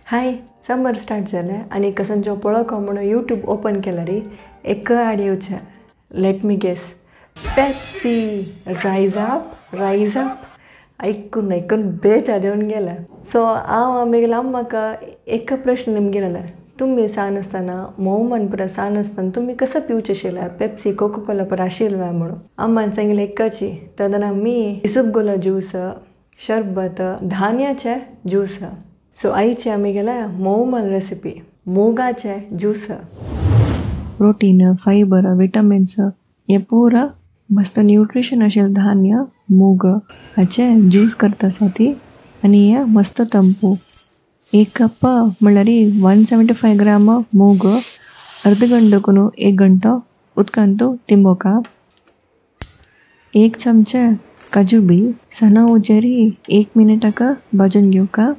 हाय summer start जालें आनी कसनचो पळोवंक म्हणून यूट्यूब ओपन केल्यार एक आड येवचें. Let me guess, Pepsi. Rise up rise up आयकून आयकून बेजार येवन गेला. सो हांव आमगेले अम्माक एक प्रश्न निमगेलें, तुमी सान आसतना मोव पुरा सान आसतना तुमी कसो पिवचें आशिल्लें पेप्सी कोको कोला पुरा आशिल्लें म्हणून. अम्मान सांगिल्लें एकाची तेन्ना आमी इसबगोला ज्यूस, शरबत, धान्याचें ज्यूस. सो आयचे आमी गेल्या मोवमाल रेसिपी मुगाचे ज्यूस. प्रोटीन, फायबर, विटामिन्स हे पुरा मस्त न्यूट्रिशन आशिल्लें धान्य मूग हाचे ज्यूस करता आसा ती. आनी हे मस्त तंपू 1 कप म्हणल्यार 175 ग्राम मूग अर्द घंटो करून 1 घंटो उदकांत तिंबोवका. 1 चमचे काजू बी सना उजेरी 1 मिनटाक भाजून घेवका.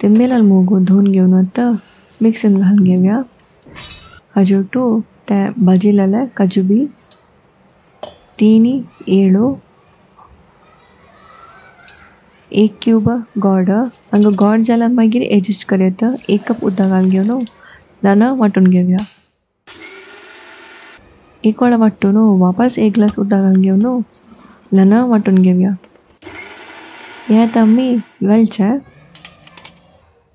तिंबेलाल मूग धुवन घेवन आतां मिक्सीन घालून घेवया. हाजे टू ते भाजिलेले काजू बी 3 7 1 क्यूब गोड. हांगा गोड जाल्यार मागीर एडजस्ट करयता. 1 कप उदक घालून घेवन दाना वांटून घेवया. एक वेळा वांटून वापस 1 ग्लास उदक घालून घेवन ल्हान वांटून घेवया. हें आतां आमी घालचें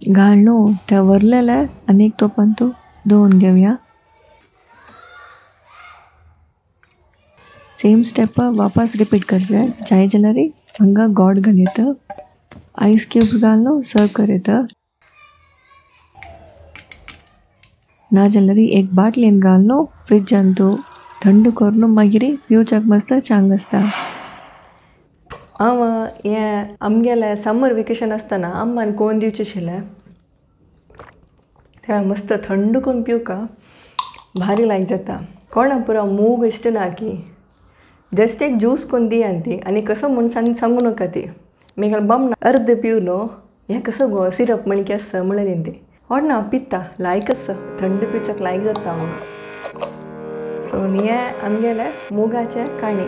घालून ते वरलेले आनी एक तोपांत धुवन घेवया. सेम स्टेप वापस रिपीट करचें. जाय जाल्यार हांगा गोड घालयता, आयस क्यूब्स घालून सर्व करयता. ना जाल्यार एक बाटलेन घालून फ्रिजांत थंड करून मागीर पिवच्याक मस्त चांग आसता. हांव हें आमगेलें समर वेकेशन आसतना अम्मान कोण दिवचें आशिल्लें तेन्ना मस्त थंड करून पिवका भारी लायक जाता. कोणा पुरो मूग इश्ट ना की जस्ट एक ज्यूस करून दी आनी ती आनी कसो म्हूण सांगू नाका ती मागीर बम ना अर्द पिवलो हें कसो गो सिरप म्हणकी आसता म्हणलें ती. ना पिता लायक आसा थंड पिवच्याक लायक जाता म्हणून. सो हें आमगेलें मुगाचें काणी.